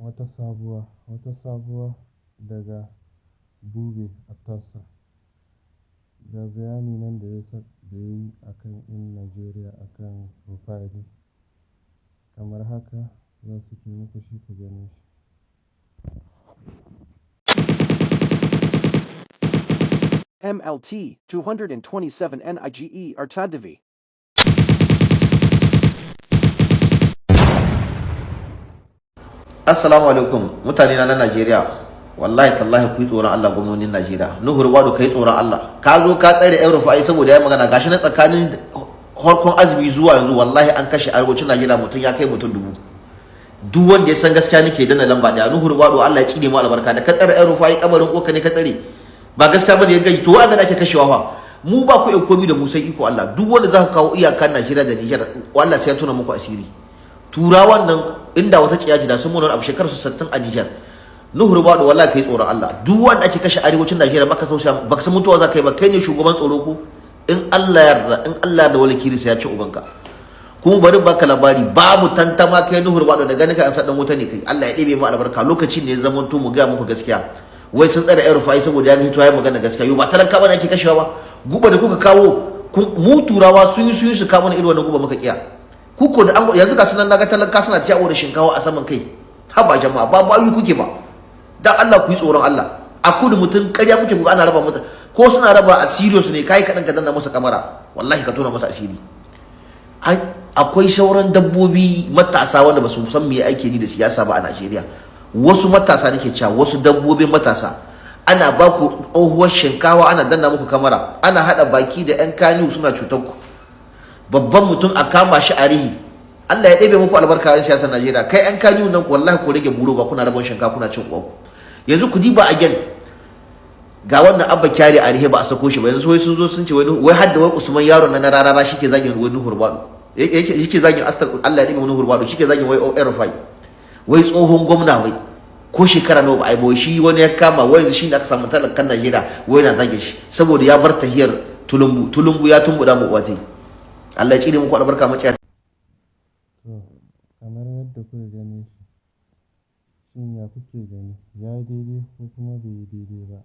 Wata sabuwa, wata sabuwa daga Bube Atasa. Ga bayani nan da ya yi a kan 'yan Najeriya a kan Rufai. Kamar haka zan saki muku shi ku gane shi. MLT 227 NIGE Artadavi. Assalamu alaikum mutane na Najeriya. Wallahi tallahi ku yi tsoron Allah, gwamnonin Najeriya. Nuhu Rubadu, kai tsoron Allah. Ka zo ka tsare El Rufai saboda ya magana. Gashi na tsakanin harkon azumi zuwa yanzu, wallahi an kashe arewacin Najeriya mutum ya kai mutum 1000. Duk wanda ya san gaskiya nake dana lamba daya. Nuhu Rubadu, Allah ya tsine mu albarka da ka tsare El Rufai. Kamarin koka ne ka tsare, ba gaskiya bane ya gai. To wanda ake kashewa fa, mu ba ku komi da mu sai iko Allah. Duk wanda za ka kawo iyakan Najeriya da Niger, Allah sai ya tona muku asiri. Turawan nan inda wata tsiya ce da sun mun abu shekarar su 60 a Niger. Nuhu Rubadu, wallahi kai tsoron Allah. Duk wanda ake kashe arewacin Najeriya baka tausaya, baka san mutuwa za ka yi ba. Kai ne shugaban tsoro ko? In Allah ya yarda, in Allah ya yarda, wala kirisa ya ci ubanka. Kuma bari baka labari, babu tantama kai Nuhu Rubadu da ganin ka an san dan wuta ne kai. Allah ya ɗebe mu albarka. Lokacin ne ya zama to mu ga muku gaskiya. Wai sun tsare El Rufai saboda ya hito ya magana gaskiya. Yo, ba talaka bane ake kashewa ba? Guba da kuka kawo mu, turawa sun yi su kawo mana irin wannan guba, muka kiya. Kuko da an yanzu ga sunan, naga talaka suna ciyawo da shinkawa a saman kai. Haba jama'a, ba bayu kuke ba. Dan Allah ku yi tsoron Allah. A kudu mutum ƙarya kuke ku ana raba mutum ko suna raba a serious ne. Kai kaɗan ka danna masa kamara, wallahi ka tona masa asiri. Akwai sauran dabbobi matasa wanda ba su san me ake ni da siyasa ba a Najeriya. Wasu matasa nake cewa, wasu dabbobin matasa, ana ba ku tsohuwar shinkawa, ana danna muku kamara, ana haɗa baki da 'yan kaniyu suna cutar ku. Babban mutum a kama shi a rihi. Allah ya ɗebe muku albarka, 'yan siyasar Najeriya. Kai 'yan kaniyu nan, wallahi ku rage buro ba kuna rabon shinkafa kuna cin uwanku. Yanzu ku diba again, ga wannan Abba Kyari a rihe ba a sako shi ba. Yanzu wai sun zo sun ce wai har da wai Usman Yaron na rarara shike zagin wai Nuhu Rubadu, yake zagin asta. Allah ya ɗebe Nuhu Rubadu, shike zagin wai El Rufai, wai tsohon gwamna, wai ko shekara nawa ba a yi ba shi wani ya kama. Wai yanzu shi ne aka samu talakan Najeriya wai na zage shi saboda ya bar tahiyar Tulumbu. Tulumbu ya tumbuda mu uwate. Allah ya tsine muku albarka maciya. To, kamar yadda kuka gane shi, shin ya kuke gani? Ya yi daidai ko kuma bai yi daidai ba?